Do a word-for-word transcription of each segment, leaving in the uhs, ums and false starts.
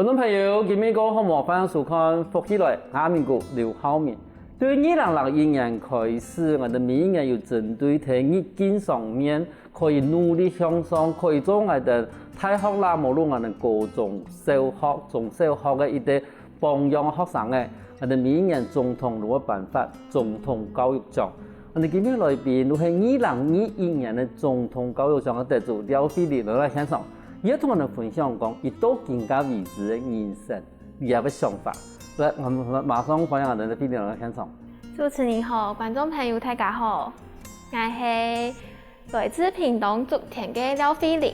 觀眾朋友，今晡日好無？歡迎收看《福氣來》，𠊎係明哥劉浩明。對二零零一年開始，𠊎兜每一年有針對在日經上面可以努力向上，可以做𠊎兜大學啦，無論𠊎兜高中、小學、中小學个一個榜樣學生仔，𠊎兜每一年總統就會頒發總統教育獎。𠊎兜今晡日來賓就係二零二一年个總統教育獎个得主廖慧玲來到現場，佢愛同𠊎兜分享講，佢到今下為止个人生，佢个想法。來，𠊎兜馬上歡迎𠊎兜个慧玲來到現場。主持人好，觀眾朋友大家好，𠊎係來自屏東竹田个廖慧玲。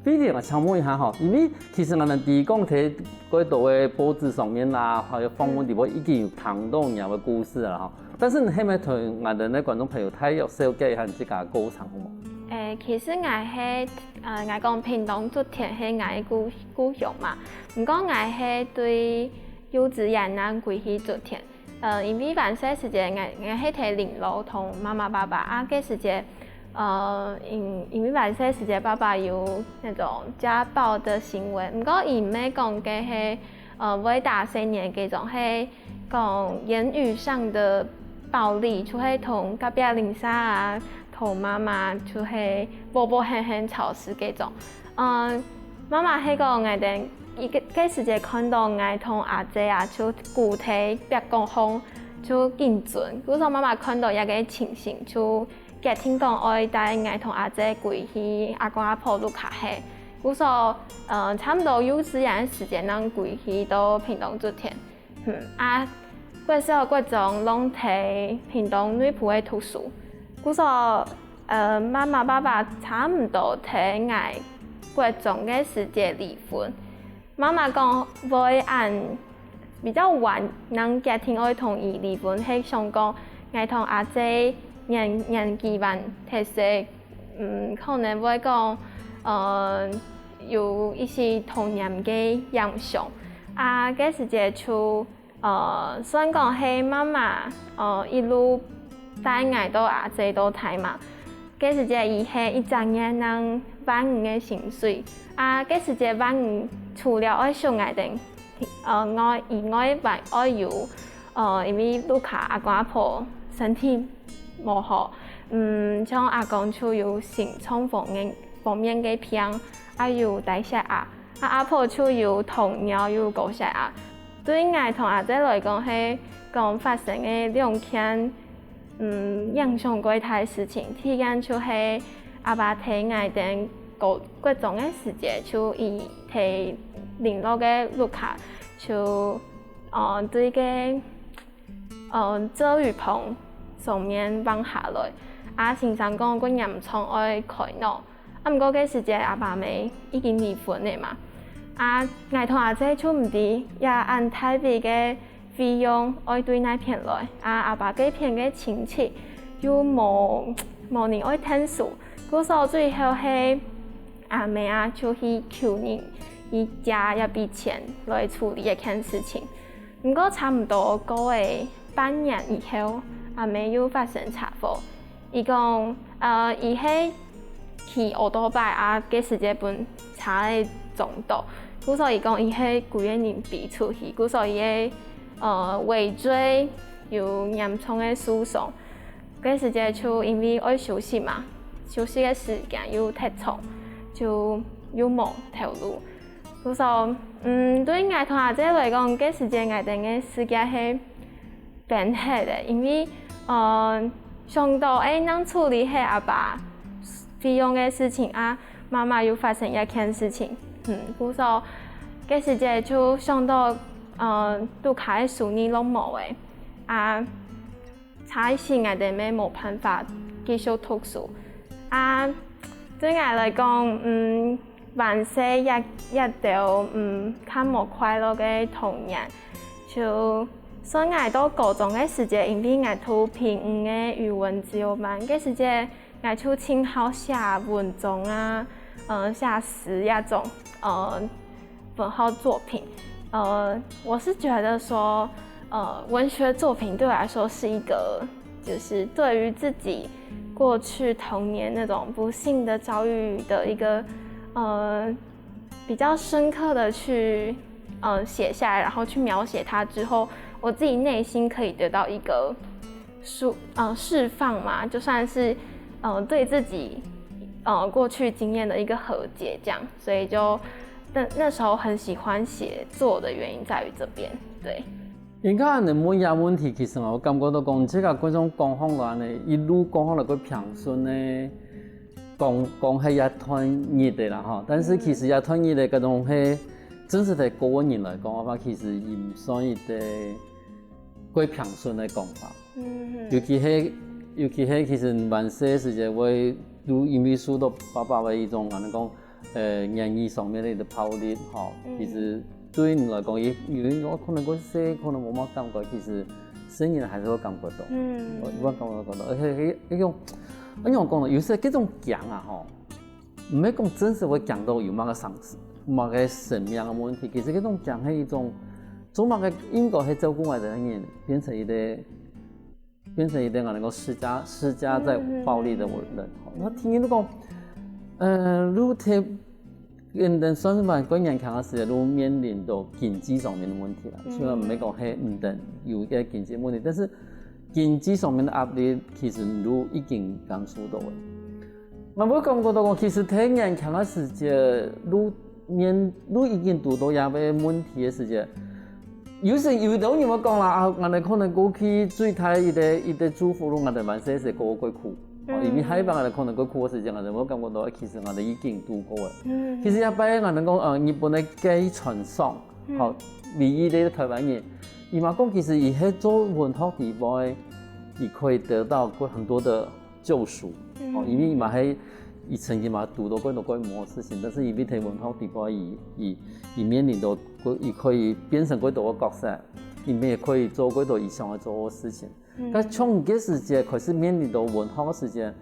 慧玲啊，請問一下吼，因為其實𠊎兜在講在蓋多个報紙上面啦，還有訪問裡背已經有聽到你个故事了吼。但是你係毋係同𠊎兜个觀眾朋友大約紹介一下你自家个過程好無？誒，其實𠊎係，呃，𠊎講屏東竹田係𠊎个故故鄉嘛，毋過𠊎係對幼稚園正歸去竹田。 呃，因為還細時節，𠊎𠊎係在林路同媽媽爸爸啊，該時節，呃，因因為還細時節，爸爸有那種家暴的行為，毋過佢毋係講个係，呃，會打細人該種，係講言語上的暴力，就係同隔壁鄰舍啊，同媽媽就係啵啵哼哼吵事該種。嗯，媽媽係講𠊎兜，佢該該時節看到𠊎同阿姊啊，就跍在壁角項， 就緊顫。故所媽媽看到這個情形，就決定講愛帶𠊎同阿姊歸去阿公阿婆屋下歇。故所，呃，差毋多幼稚園个時間正歸去到屏東竹田。嗯，啊，國小、國中攏在屏東內埔个讀書。故所，呃，媽媽爸爸差毋多在𠊎國中个時節離婚。媽媽講會恁 比較晚正決定愛同佢離婚，係想講𠊎同阿姊年年紀還忒細，嗯，可能會講，呃，有一些童年个影響。啊，該時節就，呃，算講係媽媽，呃，一路帶𠊎到阿姊到大嘛。該時節佢係一隻月正萬五个薪水，啊，該時節萬五除了愛送𠊎兜 呃，外以外還愛有，呃，因為屋下阿公阿婆身體無好，嗯，像阿公就有心臟方面方面个病，還有低血壓，啊，阿婆就有糖尿又高血壓。對𠊎同阿姊來講，係講發生个兩件 嗯，影響蓋大个事情。第一件就係阿爸在𠊎兜高國中个時節，就佢在林路个屋下，就，呃，對該，呃，遮雨棚上面橫下來，啊，先生講蓋嚴重愛開腦。 啊，毋過該時節阿爸姆已經離婚了嘛。啊，𠊎同阿姊就毋知這恁大筆个費用愛對哪片來。啊，阿爸該片个親戚又無無人愛𢯭手，故所最後係阿姆啊就去求人，佢借這筆錢來處理這件事情。毋過差毋多過了半年以後，阿姆又發生車禍。 佢講，呃，佢係騎奧多拜啊，該時節分車仔撞到，故所佢講佢係歸個人飛出去，故所佢个，呃，尾椎有嚴重个受傷。該時節就因為愛休息嘛，休息个時間又忒長，就又無頭路。故所，嗯，對𠊎同阿姊來講，該時節𠊎兜个世界係 崩忒了，因為，呃，想到愛仰處理係阿爸費用个事情啊，媽媽又發生這件事情，嗯，故所該時節就想到，呃，屋下个收入攏無了，啊，差一息𠊎兜乜無辦法繼續讀書，啊，對𠊎來講，嗯， 還細這這兜，嗯，較無快樂个童年。就算𠊎到高中个時節，因為𠊎讀屏語个語文資優班，該時節𠊎就盡好寫文章啊，呃，寫詩這種，呃，文學作品。呃，我是覺得說，呃，文學作品對我來說是一個，就是對於自己過去童年那種不幸的遭遇的一個，呃， 比較深刻的去嗯，写下来，然后去描写它之后，我自己内心可以得到一个舒，呃，释放嘛，就算是，呃，对自己，呃，过去经验的一个和解，这样，所以就那那时候很喜欢写作的原因在于这边，对。应该恁問个问题，其實我感覺到講，這个觀眾講好了呢，一路講好了个平順呢，講講係一段日的啦哈，但是其實一段日的个東西，真實在个人來講个話，其實也毋算一个个平順个講法。尤其係尤其係其實還細个時節，會都因為受到爸爸个一種，可能講。呃，言語上面个一个暴力，吼，其實對你來講，也有人有可能个細，可能無麼感覺，其實成人還是會感覺到，嗯，會感覺到，而且那種，那種講的，有時這種講啊，吼，毋係講真實會講到有麼个生死，麼个生命个問題，其實這種講係一種，做麼个應該係照顧𠊎等个人，變成一个。變成一个恁樣个施加施加在暴力的人。我聽你講，呃，你在，嗯，算是蛮个年輕个時節，你面臨到經濟上面个問題啦。雖然毋係講係毋等有一个經濟問題，但是經濟上面个壓力，其實你已經感受到了。 𠊎會感覺到講，其實在年輕个時節，你面你已經堵到這个問題个時節，有時有兜人會講啦，啊，𠊎等可能過去最大一个一个祝福，𠊎等還細時過過苦，哦，因為下一擺𠊎等可能過苦个時節，𠊎等會感覺到，其實𠊎等已經度過了。其實這擺𠊎等講，呃，日本个芥川賞，吼，唯一个台灣人，佢嘛講其實佢係做文學地位，佢可以得到過很多的 救贖。哦，因為嘛係以前佢嘛堵到過多過無个事情，但是因為在文學地方，佢佢佢面臨到佢可以變成過多个角色，佢也可以做過多佢想愛做个事情。但從該時節開始面臨到文學个時節，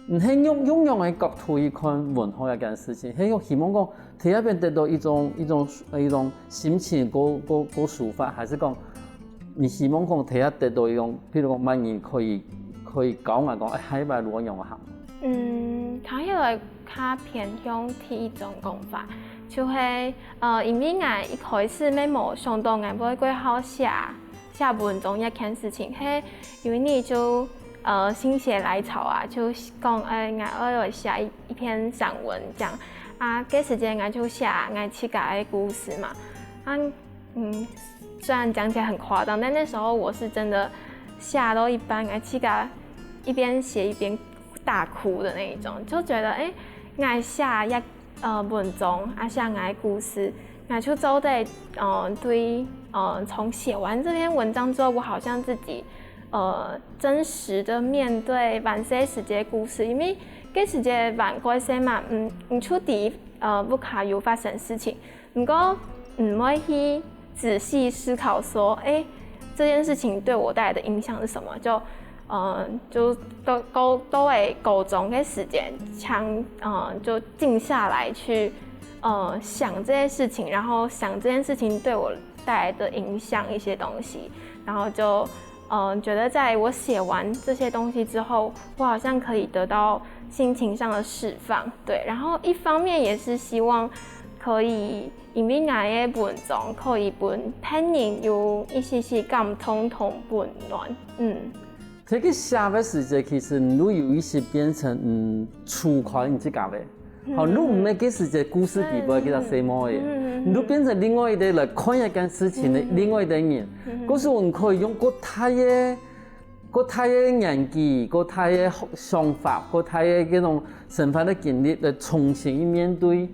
你係用用樣个角度去看文學這件事情，係用希望講，在這邊得到一種一種一種心情个个个抒發，還是講 你希望講大家得到一種，譬如講，麼人可以可以教𠊎講，哎，下一擺路愛仰行？嗯，聽起來較偏向第一種講法，就係呃，因為𠊎一開始乜無想到𠊎會過好寫寫文章這件事情，係有一日就呃心血來潮啊，就講哎，𠊎愛來寫一一篇散文這樣啊，該時間𠊎就寫𠊎自家个故事嘛，啊。 嗯，雖然講起來很誇張，但那時候我是真的嚇到一半，哎，自家一邊寫一邊大哭的那一種，就覺得哎，𠊎寫一呃文章，啊寫𠊎个故事，𠊎就做得呃對呃從寫完這篇文章之後，我好像自己呃真實的面對還細時節个故事，因為該時節還過細嘛，嗯，毋知呃屋下有發生事情。 毋過毋會去仔細思考說，哎，這件事情對我帶來的影響是什麼？就，呃，就都都都會高中个時間，強，呃，就靜下來去，呃，想這些事情，然後想這件事情對我帶來的影響一些東西，然後就，嗯、呃，覺得在我寫完這些東西之後，我好像可以得到心情上的釋放，對。然後一方面也是希望可以 因為𠊎个文章可以分別人有一息息感動同溫暖。嗯，在該寫个時節，其實你有一息變成嗯，抽開你自家个。好，你毋係該時節故事裡背該隻細妹仔，你變成另外一個來看一件事情个另外一個人。故事你可以用過大个、過大个年紀、過大个想法、過大个該種生活个經歷來重新去面對。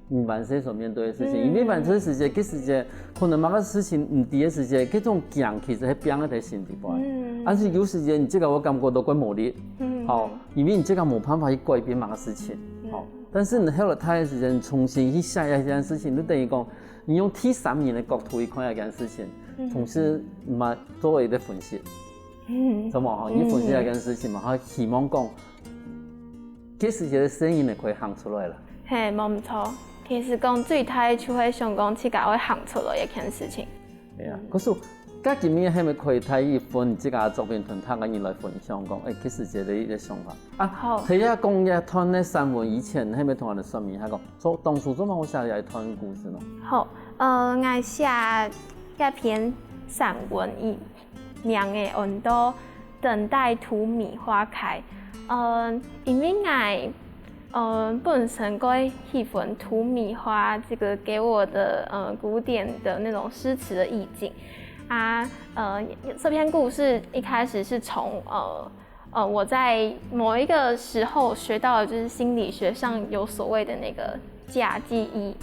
你還細所面對个事情，因為還細時節，該時節可能麼个事情毋知个時節，該種驚其實係放在心裡背。但是有時節你自家會感覺到怪無力，好，因為你自家無辦法去改變麼个事情，好。但是你後來大个時節，你重新去想一件事情，你等於講，你用第三人个角度去看一件事情，同時嘛做一個分析，怎麼哈？你分析一件事情嘛，哈，希望講， 該時節个聲音呢可以行出來了。嘿，無毋著。其實講最大就係想講自家會行出來一件事情。係啊，故所，該今日係毋係可以帶一份自家作品同大家人來分享，講，欸，該時節个一個想法啊？好。在這講這段个散文以前，係毋係同𠊎兜說明一下，講，做當初做麼會寫這一段故事呢？好，呃，𠊎寫這篇散文，佢名仔安到《等待土蜜花開》。呃，因為𠊎，呃，本身蓋喜歡土蜜花這個給我的，呃，古典的那種詩詞的意境。啊，呃，這篇故事一開始是從，呃，呃，我在某一個時候學到的，就是心理學上有所謂的那個假記憶、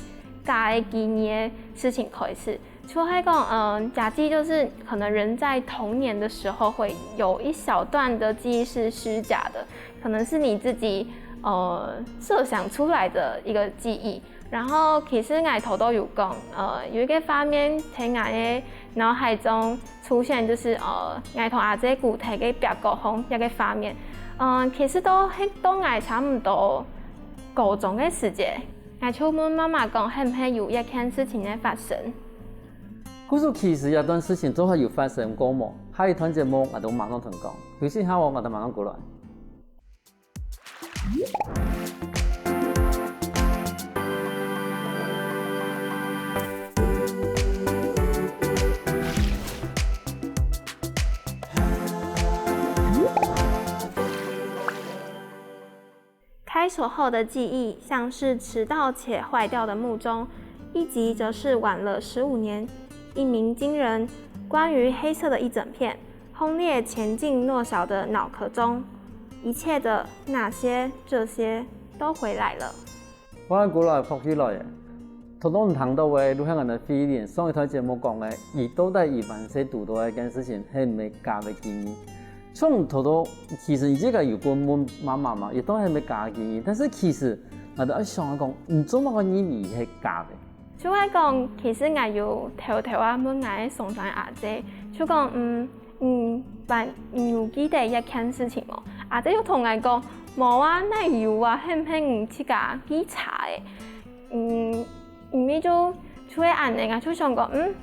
假的記憶的事情開始。就係講，嗯，假記憶就是可能人在童年的時候會有一小段的記憶是虛假的，可能是你自己，呃，設想出來的一個記憶。然後其實𠊎頭都有講，呃，有一個畫面在𠊎的腦海中出現，就是，呃，𠊎同阿姊跍在个壁角項一個畫面。嗯，其實到，到𠊎差毋多高中个時節，𠊎就問媽媽講，係毋係有一件事情个發生。故所其實這段事情做下有發生過無？下一段節目𠊎兜馬上同你講，休息下哦，𠊎兜馬上過來。开锁后的记忆像是迟到且坏掉的木钟，一集则是晚了十五年，一鸣惊人。关于黑色的一整片，轰裂前进弱小的脑壳中，一切的那些、这些都回来了。我个古老个福氣來了。頭先聽到个，就係𠊎兜慧玲上一段節目講个，佢到底佢還細堵到个件事情，係毋係假个記憶？像頭先，其實你自家有過問媽媽嘛，佢到底係毋係假个記憶？但是其實，𠊎兜愛想講，你做麼个認為係假个？就係講，其實𠊎有偷偷啊問𠊎个上山阿姊，就講，嗯，嗯，還有記得一件事情無？阿姊又同𠊎講，無啊，哪有啊，係毋係你自家記差个？嗯，因為就就係恁仔，𠊎就想講，嗯，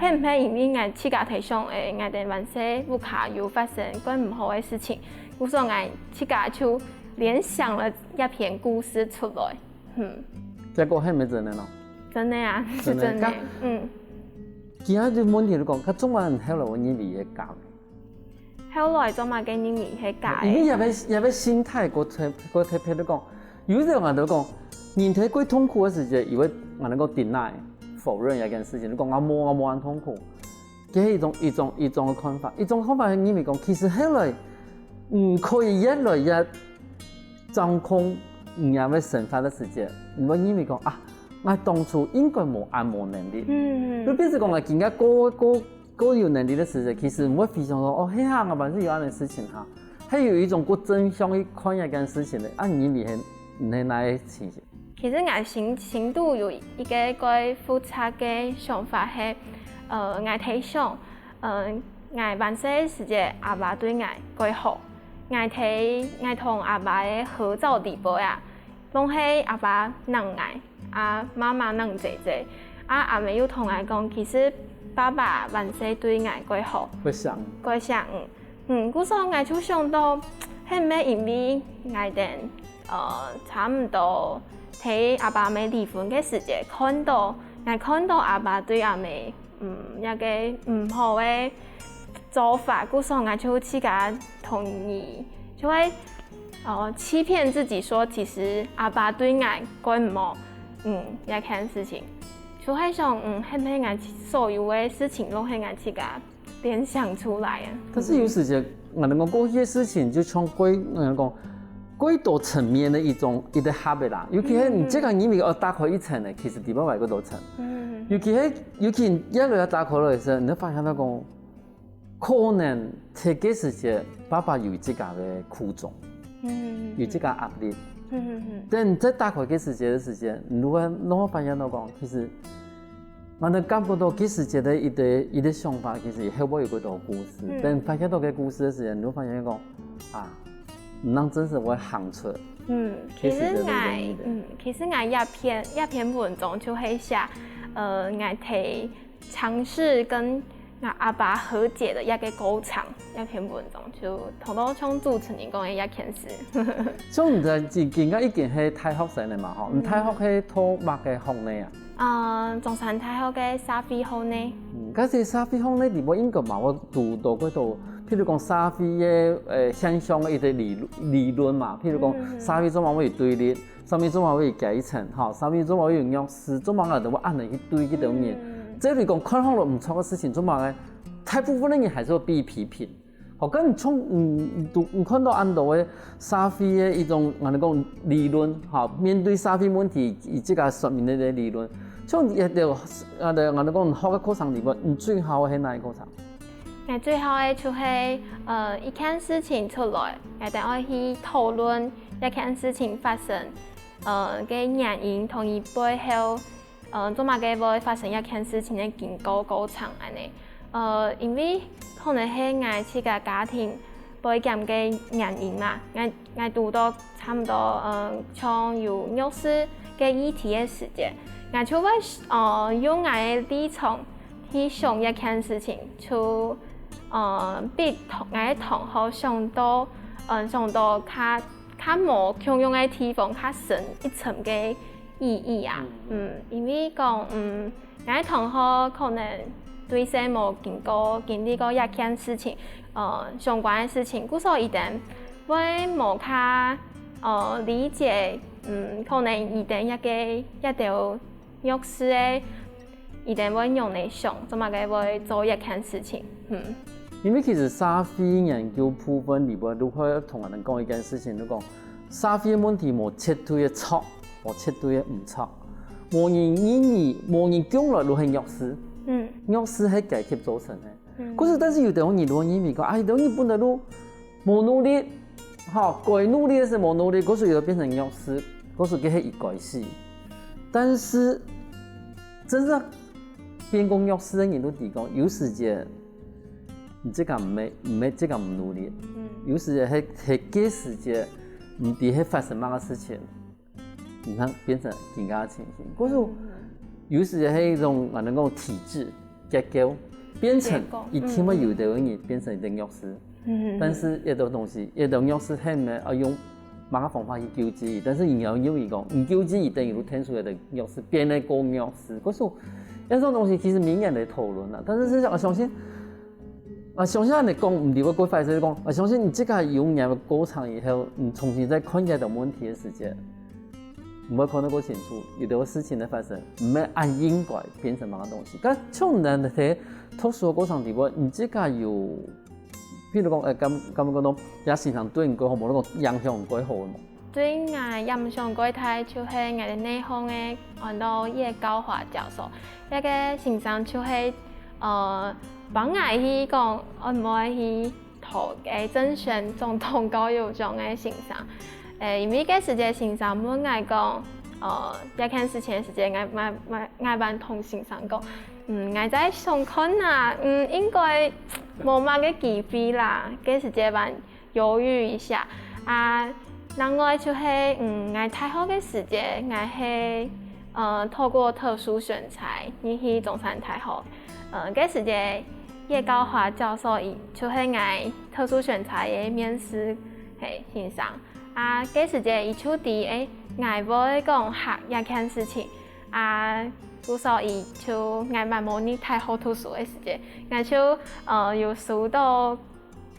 係毋係因為𠊎自家在想，誒，𠊎兜還細屋下有發生過毋好个事情，故所𠊎自家就聯想了一篇故事出來。嗯，結果係毋係真个呢？真个啊，是真个。嗯，其他就問題就講，佢做麼个後來會認為係假个？後來做麼个認為係假个？因為這个這个心態，過特過特別就講，有時候𠊎兜講，人在過痛苦个時節，佢會𠊎兜講 deny，否認一件事情，就講啊無啊無恁痛苦。這係一種一種一種个看法，一種看法係認為講，其實後來，嗯，可以越來越掌控你个生活个時節，你會認為講啊，𠊎當初應該無恁無能力。嗯，就變成講啊，今个過過過有能力个時節，其實毋會非常講，哦，係啊，𠊎還係有恁个事情哈，還有一種過正向去看一件事情个，啊，你認為係你係哪个情形？ 其實𠊎心心肚有一個蓋複雜个想法係，呃，𠊎在想，呃，𠊎還細个時節，阿爸對𠊎蓋好。𠊎在𠊎同阿爸个合照底背啊，攏係阿爸揇𠊎，啊媽媽揇姐姐，啊阿姆又同𠊎講，其實爸爸還細對𠊎蓋好，會想，蓋惜，嗯。 嗯，故所𠊎就想到，係毋係因為𠊎兜，呃，差毋多在阿爸阿姆離婚个時節，看到，𠊎看到阿爸對阿姆，嗯，一個毋好个做法，故所𠊎就自家同意，就會，呃，欺騙自己說，其實阿爸對𠊎蓋毋好，嗯，這件事情，就會想，嗯，係毋係𠊎所有个事情攏係𠊎自家 聯想出來啊。但是有時節，𠊎兜講過去个事情，就像過，𠊎兜講過多層面个一種一個habit啦。尤其係你這個認為愛打開一層个，其實底背還有過多層。尤其係尤其你越來越打開了以後，你會發現到講，可能在該時節，爸爸有自家个苦衷，有自家壓力。等再打開該時節个時節，你會你會發現到講，其實 𠊎兜感覺到該時節个一個一個想法，其實後背有幾多故事。等發現到該故事个時節，你就發現講，啊，人真實會行出。嗯，其實𠊎，嗯，其實𠊎這篇這篇文章就係寫，呃，𠊎在城市跟 𠊎阿爸和解的一個過程，一篇文章，就同到像主持人講个一件事。像你在今今个已經係大學生了嘛吼，你大學係讀麼个學呢啊？嗯，中山大學个社會學呢。嗯，該係社會學呢，裡背應該嘛會讀到幾多，譬如講社會个呃現象个一個理理論嘛，譬如講社會做麼會有對立， 上面做麼會有階層，吼，上面做麼會有弱勢，做麼个都會恁樣去對佢兜人。這裡講看好了毋著个事情，做麼个大部分个人還是會被批評。吼，跟你從你你你看到恁多个社會个一種，𠊎等講理論，吼，面對社會問題，以這個說明个理論，像也有啊，對，𠊎等講學个課程裡背，你最好个係哪一課程？ 𠊎最好个就係，呃，一件事情出來，𠊎等愛去討論這件事情發生，呃，个原因同佢背後，呃，做麼个會發生這件事情个經過過程恁樣。呃，因為可能係𠊎自家家庭背景个原因嘛，𠊎𠊎堵到差毋多，呃，像有弱勢个議題个時節，𠊎就會，呃，用𠊎个立場 去想一件事情，就，呃，比同𠊎个同學想到，嗯，想到較較無共樣个地方，較深一層个意義啊。嗯，因為講，嗯，𠊎个同學可能對生無經過經歷過一件事情，呃，相關个事情，故所佢等會無較，呃，理解，嗯，可能佢等一個一兜 弱勢个，佢等會仰般想，做麼个會做這件事情。嗯。因為其實社會研究部分裡背都會同𠊎等講一件事情，就講社會問題無絕對个著，無絕對个毋著，無人認為，無人講來都係弱勢，嗯，弱勢係階級造成个。 故所，但是有兜人就會認為講，啊，有兜人本來都無努力，吼，該努力个時無努力，故所佢就變成弱勢，故所佢係一該死。但是，真正變講弱勢个人都知講，有時節，你自家毋係毋係自家毋努力，有時節係係該時節，毋知係發生麼个事情。 你看變成今个情形。故所有時係一種，𠊎等講體制結構變成，一定會有兜人變成一個弱勢。但是這兜東西，這兜弱勢係毋係愛用麼个方法去救濟佢，但是你愛用佢講，你救濟佢等於就天數个弱勢，變得過弱勢。故所這種東西其實明年來討論啦，但是係𠊎相信， 啊，相信恁樣講毋對，𠊎過壞勢講，啊，相信你自家有年个過程以後，你重新再看這兜問題个時節，你會看到過清楚，有兜事情个發生，毋係恁應該變成麼个東西。該像你在讀書个過程裡背，你自家有，比如講，呃，感感覺講到，這先生對你過好，無論講影響你過好个無？ 對𠊎影響過大，就係𠊎个內行个安到葉高華教授。這個先生就係，呃，幫𠊎去講，愛毋愛去投該正選總統高雄獎个先生。誒，因為該時節先生問𠊎講，呃，這件事情个時節，𠊎𠊎𠊎𠊎還同先生講，嗯，𠊎再想看啊，嗯，應該無麼个機會啦。該時節還 猶豫一下。啊，另外就係，嗯，𠊎大學个時節，𠊎係，呃，透過特殊選才入去中山大學。呃，該時節葉高華教授佢就係𠊎特殊選才个面試，嘿，先生。啊，該時節佢就知，誒，𠊎會講客這件事情。啊，故所佢就𠊎還無入大學讀書个時節，𠊎就，呃，有收到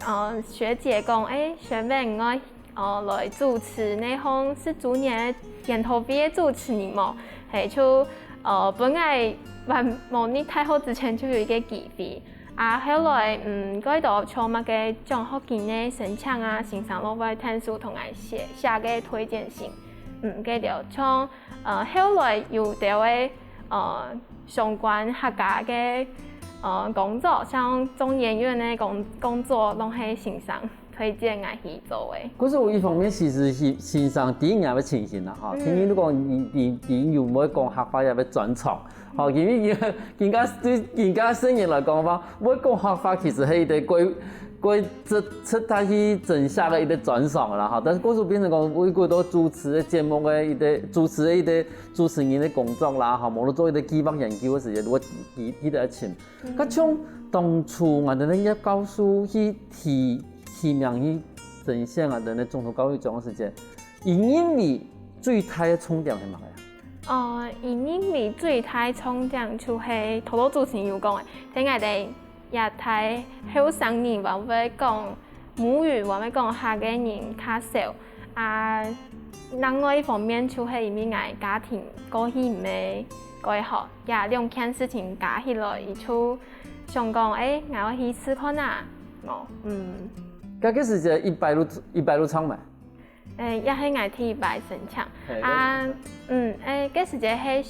呃，學姐講，誒，學妹，你愛，呃，來主持這項十週年个研討會个主持人無？嘿，就，呃，本來還無入大學之前就有一個機會。啊，後來，嗯，過多像麼个獎學金个申請啊，先生都會親手同𠊎寫，寫个推薦信。嗯，該兜像，呃，後來有兜个，呃，相關客家个，呃，工作，像中研院个工工作，攏係先生 推薦𠊎去做个。可是有一方面，其實先先生知你个情形啦，哈，因為如果你你你又會講客話，也會專長，好，因為人家對人家生人來講話，會講客話其實係一個過過這這大係真實个一個專訪啦哈，但是故事變成講，為過到主持个節目个一個主持个一個主持人个工作啦哈，無論做一個計劃研究个時間，我記記得清。該像當初𠊎等个葉教授去提提名去爭選𠊎等个總統教育獎个時間，你認為最大个重點係麼个啊？呃，佢認為最大重點就係頭頭主持人有講个，在𠊎等這代後生人還會講母語，還會講客个人較少。啊，另外一方面就係因為𠊎家庭關係毋係蓋好，這兩件事情加起來，佢就想講，欸，𠊎愛去試看啊。哦，嗯。該个時節一擺就一擺就上嘛？ 欸，也係𠊎第一擺申請。啊，嗯，欸，該時節係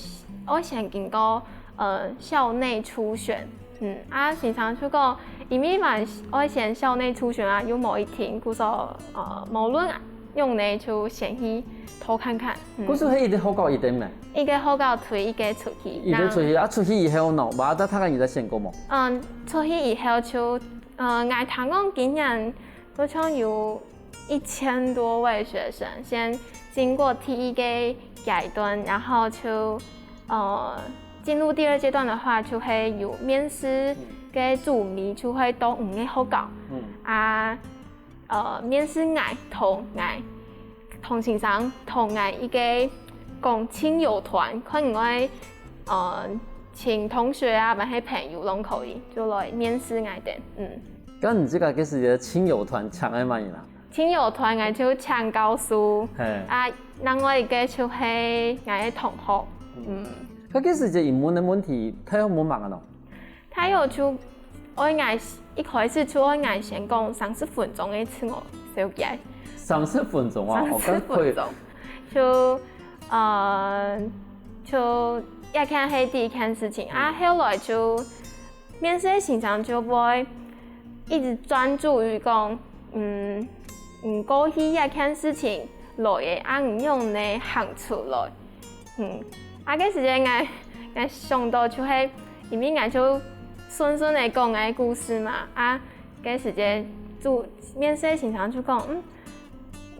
愛先經過呃校內初選，嗯，啊先生就講，因為嘛愛先校內初選啊，又無一定，故所呃無論仰仔就先去投看看。嗯，故所係一個學校一定咩？一個學校推一個出去，一個出去啊，出去以後呢，話再大概你再選過無？嗯，出去以後就呃，𠊎聽講今年好像有一千多位學生先經過第一個階段，然後就呃進入第二階段的話，就會有面試个主題，就會到五個學校。嗯，啊，呃，面試𠊎同𠊎同先生同𠊎一個講親友團，看𠊎呃請同學啊，還係朋友攏可以，就來面試𠊎等。嗯。該你這個个時節親友團請个麼人啊？ 親友團𠊎就請教授，係，另外一個就係𠊎个同學。嗯，該个時節佢問个問題，大學無麼个咯？大學就愛𠊎一開始就愛𠊎先講三十分鐘个自我紹介。三十分鐘啊，三十分鐘，就呃就這件係第一件事情啊，後來就 面試个先生就會一直專注於講，嗯，嗯，過去這件事情來个，啊，你仰仔行出來。嗯，啊，該時節𠊎𠊎想到就係，因為𠊎就順順仔講𠊎个故事嘛，啊，該時節就面試个先生就講，嗯，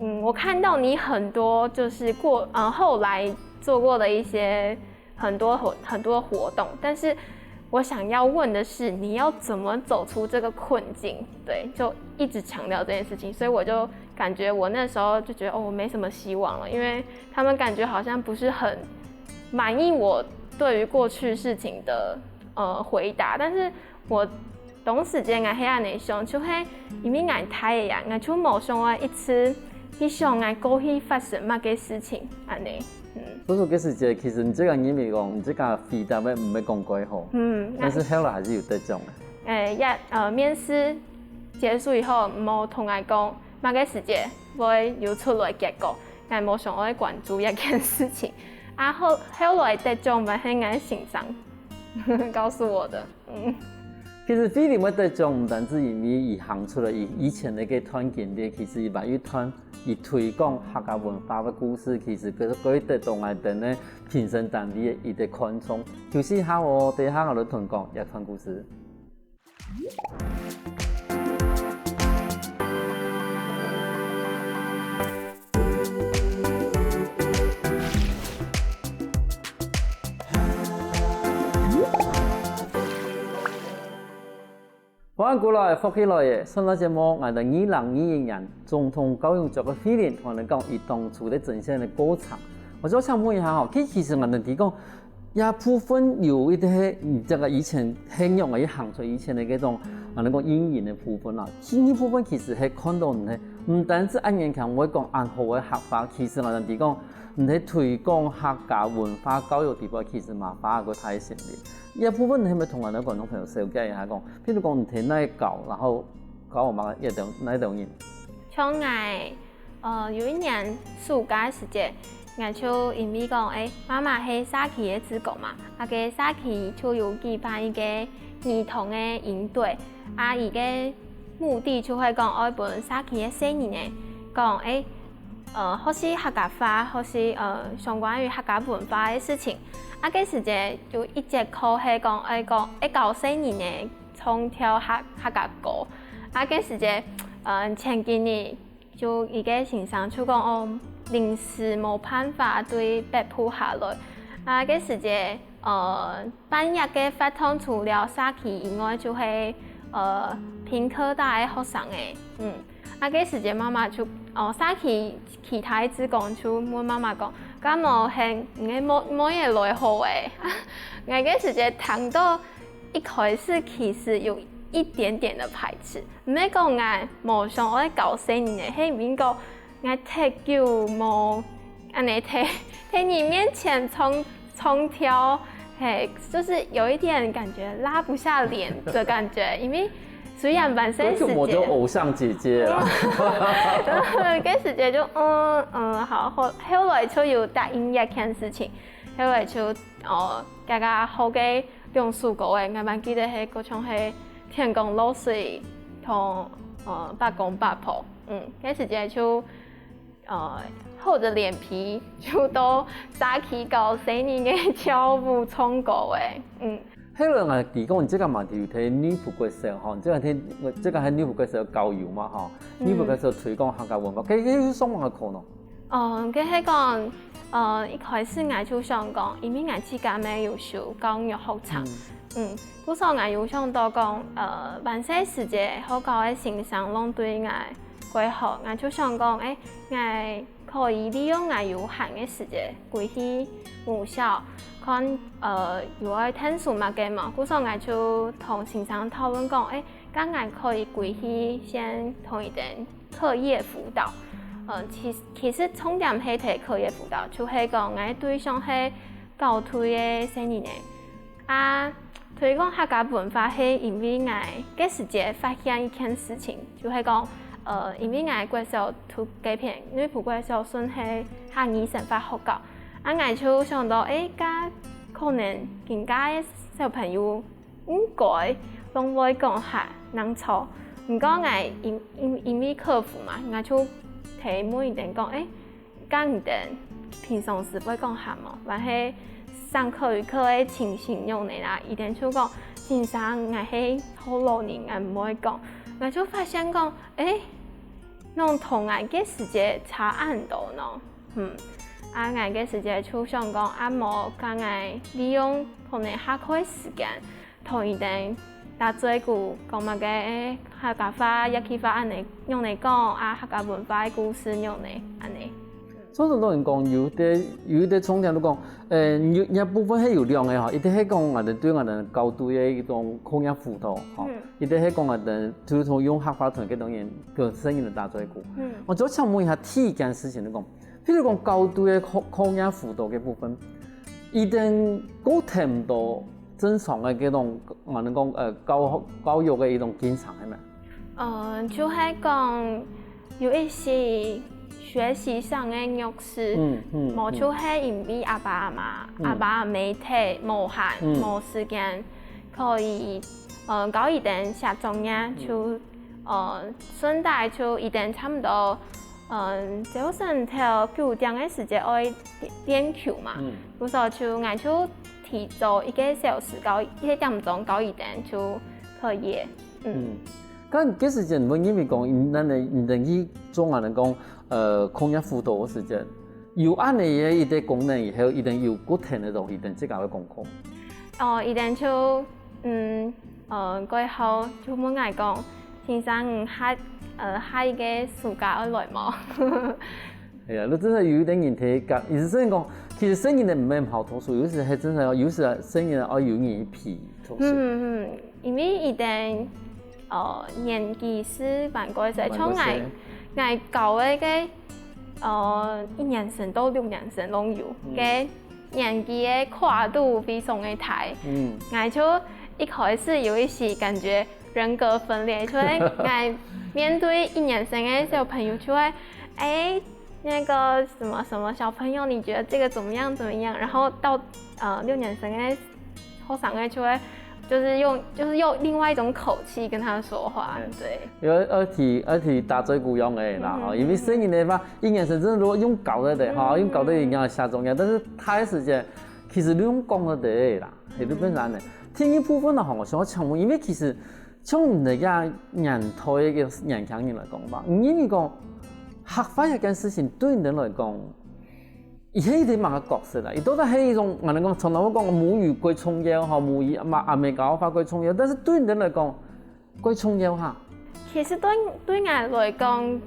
嗯，我看到你很多就是過呃後來做過的一些很多活很多活动，但是我想要问的是，你要怎么走出这个困境？对，就一直强调这件事情，所以我就感觉我那时候就觉得哦，我没什么希望了，因为他们感觉好像不是很满意我对于过去事情的呃回答，但是我同時間𠊎係恁仔想，就係因為𠊎大个啊，𠊎就無想愛一直去想𠊎過去發生麼个事情，恁仔。嗯。所以說，該時節其實你自家認為講，你自家回答个毋會講蓋好，嗯，但是後來還是有得獎个。誒，也呃，面試結束以後，無同𠊎講麼个時節會有出來結果，𠊎無想愛關注這件事情。啊後後來得獎，乜係𠊎先生告訴我的。 嗯。其實慧琳會得獎，毋單止因為佢行出來佢以前个該段經歷，其實佢還有一段佢推廣客家文化个故事，其實佢佢得到𠊎等个評審單位个一個看重。休息一下哦，等一下𠊎來同你講這段故事。 歡迎過來，福氣來了！上个節目，𠊎等二零二一年總統教育獎个慧琳同𠊎等講佢當初个甄選个過程。𠊎就想問一下吼，其其實𠊎等提講，這部分有一個係，嗯，這個以前很勇个，一行出以前个該種，啊，𠊎等講陰影个部分啦。陰影部分其實係看到你係，毋單止恁年輕會講恁好个客話，其實𠊎等提講，你係推廣客家文化教育地方，其實嘛花過大个心力。這部分你係毋係同𠊎等觀眾朋友紹介一下講， 譬如講你在哪教，然後教我們哪一種哪一種人？像𠊎，呃，有一年暑假个時節，𠊎就因為講，誒，媽媽係社區个志工嘛，啊該社區就有舉辦一個兒童个營隊，啊佢个目的就係講愛分社區个細人仔講，誒，呃，學習客家話，學習呃相關於客家文化个事情。啊該時節有一節課係講愛講愛教細人仔 唱跳客客家歌。啊，該時節，呃，前幾日就一個先生就講，哦，臨時無辦法對北部下來。啊，該時節，呃，辦這個活動除了社區以外，就係，呃，屏科大个學生仔。嗯，啊，該時節媽媽就，哦，社區其他个志工就問媽媽講，敢無喊你个妹妹仔來好欸？𠊎該時節聽到一開始其實有一點點的排斥，毋係講𠊎無想愛教細人仔，係因為講𠊎忒久無恁呢在在你面前唱唱跳，嘿，就是有一點感覺拉不下臉的感覺，因為雖然還細時節，就無做偶像姐姐啦。該時節就嗯嗯好，後後來就有答應這件事情，後來就哦，大家好个兩首歌仔，𠊎還記得係歌唱係《天公落水》同呃《伯公伯婆》，嗯，該時節就呃厚著臉皮就到社區教細人仔跳舞唱歌仔，嗯。後來𠊎知講，你這個嘛就在內埔國小吼，你這個在這個在內埔國小交友嘛吼，內埔國小推廣客家文化，該該有上網个課呢？哦，該係講，呃，一開始𠊎就想講，因為𠊎自家乜有修教育學程，嗯，故所𠊎有想到講，呃，還細時節學校个先生攏對𠊎 蓋好，𠊎就想講，欸，𠊎可以利用𠊎有閒个時節，歸去母校，看，呃，有愛𢯭手麼个無。故所𠊎就同先生討論講，欸，該𠊎可以歸去先同佢等課業輔導。呃，其其實重點係在課業輔導，就係講𠊎對象係九歲个細人仔。 啊，推廣客家文化係因為𠊎該時節發現一件事情，就係講，呃，因為𠊎國小讀該片內埔國小算係客語生活學校，啊，𠊎就想到，欸，該可能今下个小朋友應該攏會講客正著。毋過𠊎因因因為客服嘛，𠊎就提問佢等講，欸， 該你等平常時會講客無？還係上課餘課个情形仰仔啊？佢等就講，先生，𠊎係學老人，𠊎毋會講。𠊎就發現講，欸，仰同𠊎該時節差恁多呢？嗯，啊，𠊎該時節就想講，啊，無，該𠊎利用可能下課个時間， 同佢等打嘴鼓，講麼个，欸，客家話、客家話恁呢，仰仔講啊，客家文化个故事仰仔，恁呢。常常有人講，有一個有一個重點就講，呃，有這部分係有兩個吼，一個係講𠊎等對𠊎等校對个一種課業輔導吼，一個係講𠊎等就從用客話同該種人跟生人打嘴鼓。嗯，𠊎就想問一下，第一件事情就講， 譬如講校對个課課業輔導个部分，一定過聽到正常个該種，𠊎等講，呃，教教育个一種經常，係無？呃，就係講有一些學習上个弱勢，嗯嗯，無就係因為阿爸阿媽，阿爸阿姆忒無閒，無時間可以，呃，教佢等寫作業，就 呃，順帶就一定差毋多，嗯，朝晨頭九點个時節愛練練球嘛，故所就𠊎就提早一個小時到一點鐘到一點就可以。嗯，該該時間會認為講，你等你等去做啊，人講，呃，課業輔導个時間，有恁呢个一個功能以後，一定有固定个東西，等自家个功課。哦，一定就 嗯，呃，過後就問𠊎講，先生，你下呃下一個暑假愛來無？哎呀，你真个有一點人忒講，意思係講，其實細人仔毋係毋好讀書，有時還真个，有時細人仔愛有人陪讀書。嗯嗯，因為佢等呃年紀係還過細，像𠊎𠊎教个个呃一年生到六年生攏有，个 年紀个跨度非常个大。嗯，𠊎就一開始有一些感覺人格分裂，就係𠊎面對一年生个小朋友就會，哎，那個什麼什麼小朋友，你覺得這個怎麼樣怎麼樣？然後到呃六年生个學生个就會，就是用就是用另外一種口氣跟他說話，對。有而且而且打嘴鼓用个啦，因為細人仔个話，一年生真个如果用教个个哈，用教个个人家下重要，但是大个時間其實你用講个个啦，也就變成个。第二部分呢，吼，我想要請問，因為其實從你个年代个年輕人來講吧，你認為講客話這件事情對你來講，佢係一個麼个角色啦？佢到底係一種，𠊎等講，常常會講母語過重要吼，母語嘛，阿美國話過重要，但是對你來講，過重要哈？其實對對𠊎來講，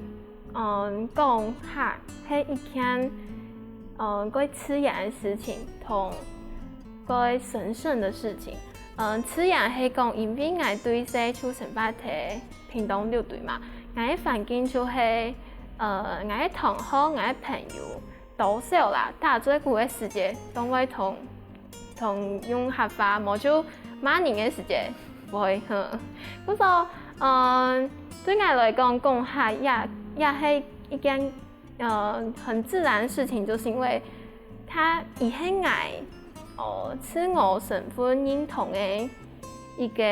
嗯，講客係一件，嗯，過自然个事情，同過神聖个事情。嗯，自然係講，因為𠊎對細就生活在屏東六堆嘛，𠊎个環境就係，呃，𠊎个同學、𠊎个朋友，多少啦，打嘴鼓个時節，都會同同用客話，無就罵人个時節會，哼。故所，嗯，對𠊎來講，講客也也係一件，呃，很自然的事情，就是因為佢佢係𠊎，哦，自我身份認同的一個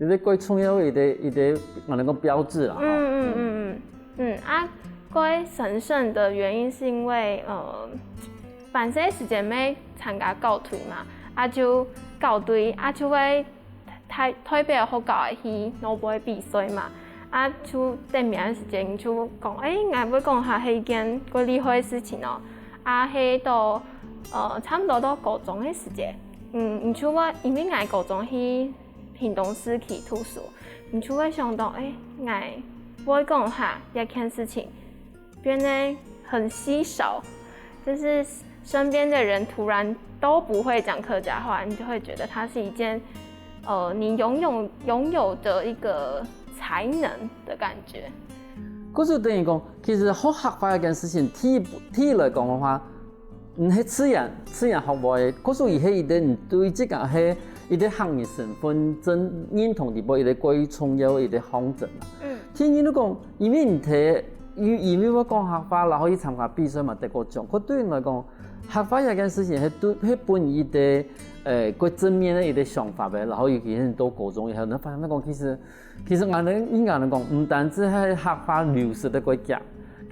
一個過重要个一個一個，𠊎等講標誌啦，吼。嗯嗯嗯嗯嗯啊，過神聖的原因是因為，呃，平常時節愛參加校隊嘛，啊就校隊啊就會代代表學校个去拿杯比賽嘛，啊就得名个時節你就講，欸，𠊎會講客係一件過厲害个事情哦。啊係到，呃，差不多到高中个時節，嗯，你就會因為𠊎高中去屏東市區讀書，你就會想到，欸，𠊎會講客這件事情變得很稀少，就是身邊的人突然都不會講客家話，你就會覺得它是一件，呃，你擁有擁有的一個才能的感覺。故所等於講，其實學客話這件事情，第一步第一來講个話，毋係自然自然學會个，故所佢係一個你對自家係一個客人身份認認同裡背一個過重要个一個象徵啦。嗯第二，你講，因為你睇，因因為會講客話，然後去參加比賽嘛，得過獎。可對你來講，客話這件事情係對係分你一個，呃，過正面个一個想法个，然後尤其係你到高中以後，你發現講其實其實𠊎等應該來講，毋單止係客話流失个國家，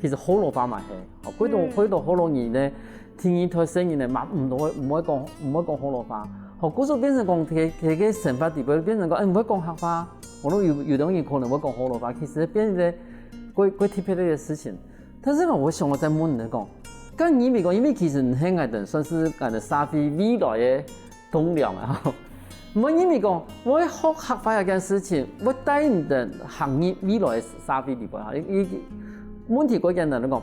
其實學老話嘛係，吼，幾多幾多學老人呢，第二代細人呢嘛毋會毋會講毋會講學老話，吼，故所變成講佢佢个生活裡背變成講，欸，毋會講客話，可能有有兜人可能會講學老話，其實變成一個過過特別个一個事情。但是呢，𠊎想愛再問你講，該你認為講，因為其實你係𠊎等算是𠊎等社會未來个棟樑啊，吼。毋過因為講，會學客話這件事情，會帶你等行入未來个社會裡背哈。一一問題過簡單來講，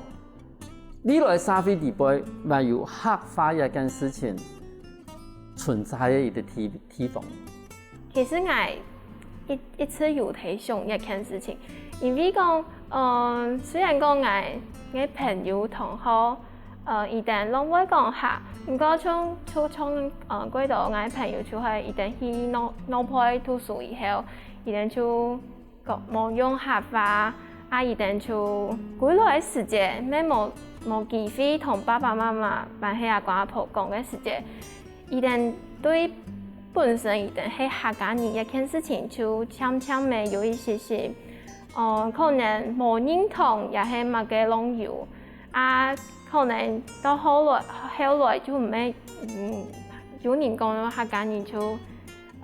未來社會裡背還有客話這件事情存在个一個地地方。其實𠊎一一直有在想這件事情，因為講，嗯，雖然講𠊎个朋友同學，呃，佢等攏會講客，毋過像就像呃，過多𠊎朋友就係佢等去外外背讀書以後，佢等就講無用客話，啊佢等就歸來个時節，乜無無機會同爸爸媽媽，還係阿公阿婆講个時節，佢等對本身佢等係客家人這件事情就漸漸个有一些些，呃，可能無認同也係麼个攏有，啊，可能到後來後來就毋係，嗯，有人講客家人就，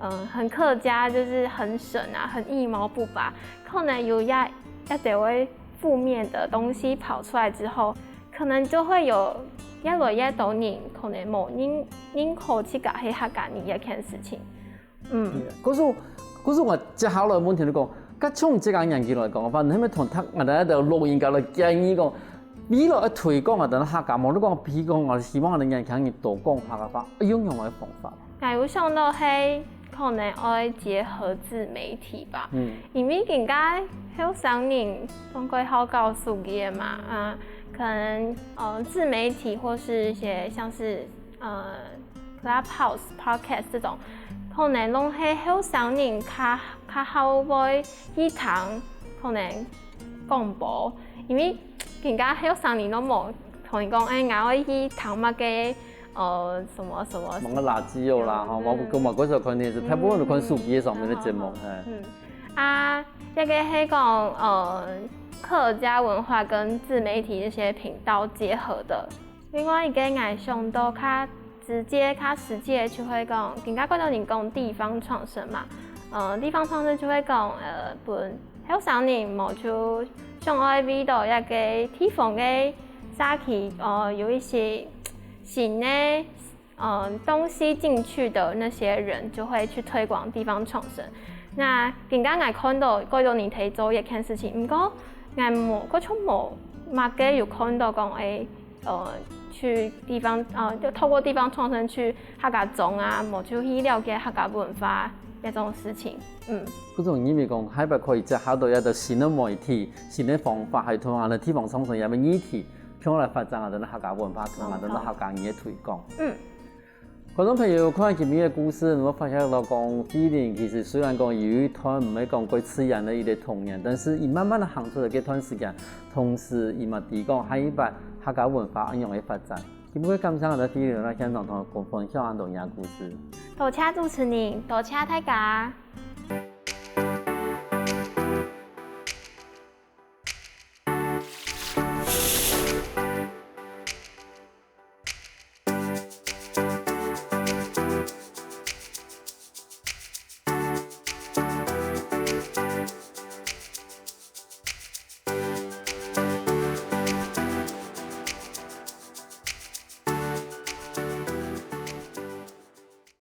嗯，很客家，就是很省啊，很一毛不拔，可能有一一兜个負面的東西跑出來之後，可能就會有越來越多人可能無認認可自家係客家人這件事情。嗯，可是可是𠊎接下來問題就講，該從這個年紀來講个話，你係毋係同讀𠊎等个老人家來建議講，未來愛推廣𠊎等个客家，無你講，譬如講，𠊎希望𠊎等年輕人多講客家話，愛用仰般个方法？𠊎有想到係可能愛結合自媒體吧，嗯，因為今个後生人攏過好搞手機个嘛，啊，可能呃自媒體或是一些像是呃 Clubhouse、Podcast 這種，可能攏係後生人較較好會去聽，可能廣播，因為今个後生人攏無同你講，欸，𠊎愛去聽麼个，呃，什麼什麼。麼个垃圾有啦，吼，我我我少看電視，大部分都看手機上面个節目，嘿。嗯，啊，這個係講，呃，客家文化跟自媒體這些頻道結合的。另外一個，𠊎想到較直接較實際个就會講，今下蓋多人講地方創生嘛，呃，地方創生就會講，呃，分後生人無就想愛為到一個地方个社區，呃，有一些新个，呃，東西進去的那些人，就會去推廣地方創生。那今下𠊎看到蓋多人在做這件事情，毋過𠊎無，𠊎就無麼个有看到講，誒，呃，去地方，呃，就透過地方創生去客家庄啊，無就去了解客家文化這種事情。嗯，故所認為講，下擺可以接下到一個新个媒體、新个方法，還同𠊎等地方創生也个議題，共下來發展𠊎等个客家文化，同𠊎等个客家語个推廣。嗯。觀眾朋友，看完今日个故事，你會發現到講，慧玲其實雖然講有一段毋係講過自然个一個童年，但是佢慢慢个行出來這段時間，同時佢嘛知講下一擺客家文化恁樣个發展。今日感謝𠊎等慧玲來現場同𠊎分享恁多个故事。多謝主持人，多謝大家。